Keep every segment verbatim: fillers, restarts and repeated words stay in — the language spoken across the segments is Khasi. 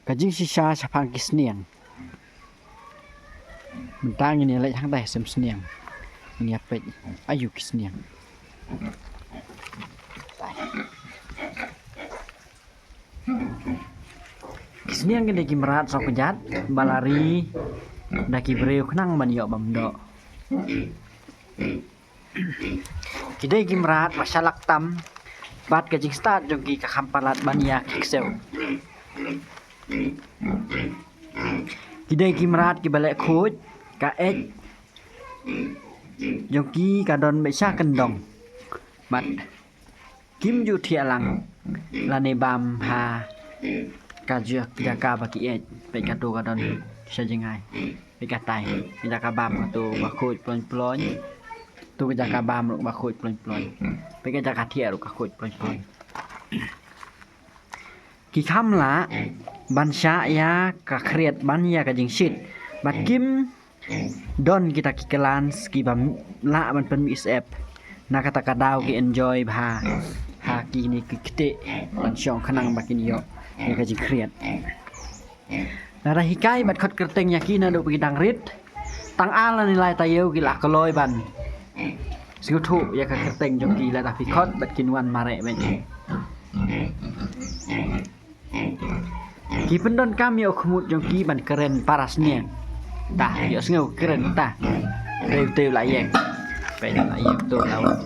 Ka jingshisha shaphang ki sniang. Mynta ngin ïa leit hangtai sem sniang. Ngin ïa peit aïu ki sniang. Ki sniang ki dei ki mrad sawkjat ba la ri da ki briew khnang ban ïoh bam doh. Ki dei ki mrad ba shalak tam bad ka jingstad jong ki ka kham palat ban ïa ki ksew. Ki dei ki mrad ki ba leh khuid, ka eit jong ki ka don beit sha kyndong. Bad kim ju thiah lang lane bam ha ka jaka ba ki eit. Peit katu ka don sha jngai. Peit katai, ka jaka bam katu ba khuid ploin ploin. Tu ka jaka bam ruh ba khuid ploin ploin. Peit ka jaka thiah ruh ka khuid ploin ploin. Ki kham lah ban shah ïa ka khriat ban ïa ka jingshit. Bad kim don kita ki clans ki ba lah ban pynmih syep. Na kata ka daw ki enjoy bha ha kine ki ktieh ban shong khnang ba kin ïoh ïa ka jingkhriat. Lada hikai bad khot kyrteng ïa ki naduh ba ki dang rit, tang ar lane lai taïew ki la kloi ban sngewthuh ïa ka kyrteng jong ki lada phi khot bad kin wan mareh beit. Ki pyndonkam ïa u khmut jong ki ban kren para sniang. Ta ïohsngew kren ta. Teu teu la ïeng. Peit la ïeng tu la wan.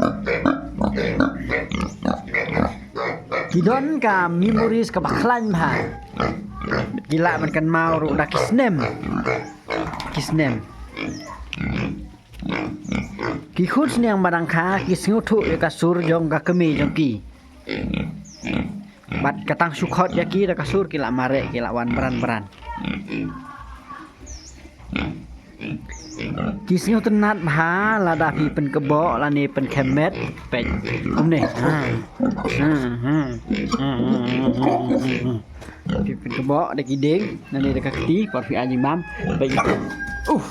Ki don ka memories kaba khlaiñ bha. Ki lah ban kynmaw ruh da ki snem. Ki snem. Ki khun sniang ba dang kha ki sngewthuh ïa ka sur jong ka kmie jong ki. Bad ka tang shu khot ïa ki da ka sur ki la mareh ki la wan bran bran. Ki sngewtynnat bha lada phi pynkboh lane pynkhem met. Peit kumne. Ha. Ha, ha. Ha, ha, ha, ha, ha. Phi pynkboh da ki dieng lane da ka kti, por phi ai jingbam. Peit. Uf.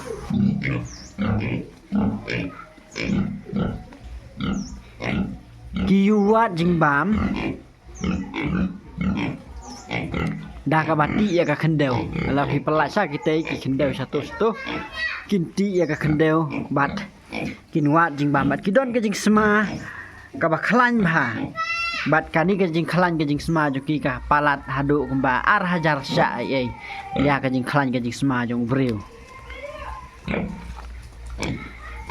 Ki ïuh wad jingbam da kaba tih ïa ka khyndew. Lada phi pynlait sha kitei ki khyndew shatu shatu, kin tih ïa ka khyndew bad kin wad jingbam bad ki don ka jingsma kaba khlaiñ bha. Bad kane ka jingkhlaiñ ka jingsma jong ki ka palat haduh kumba ar hajar shah ei ei ïa ka jingkhlaiñ ka jingsma jong u briew.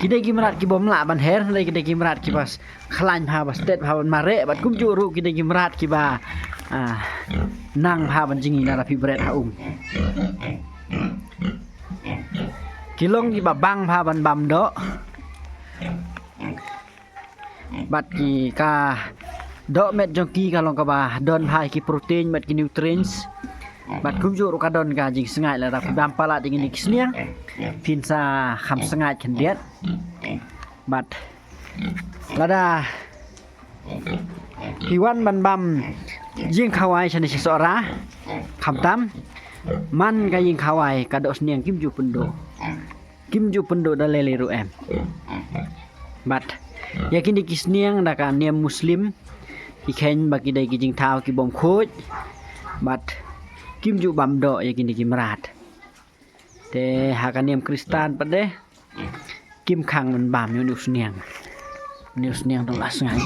Ki dei ki mrad ki bym lah ban her, hynrei ki dei ki mrad kiba khlaiñ bha, ba stet bha ban mareh, bad kumjuh ruh ki dei ki mrad kiba, ah, nang bha ban jngi lada phi bret ha um. Ki long kiba bang bha ban bam doh. Bad ki ka dohmet jong ki ka long kaba don bha ki protein bad ki nutrients. Bad kumjuh ruh ka don ka jingsngaid lada phi bam palat ïa kine ki sniang, phin sa kham sngaid khyndiat. Bad lada phi wan ban bam ïing khawai shane sha Sohra, khamtam man ka ïing khawai ka doh sniang kim ju pynduh. Kim ju pynduh da lei lei ruh em. Bad ïa kine ki sniang da ka niam Muslim ki kheiñ ba ki dei ki jingthaw ki bym khuid. Bad kim ju bam doh ïa kine ki mrad. Te ha ka niam Khristan pat de kim khang ban bam ïa une u sniang. Une u sniang tang la sngaid.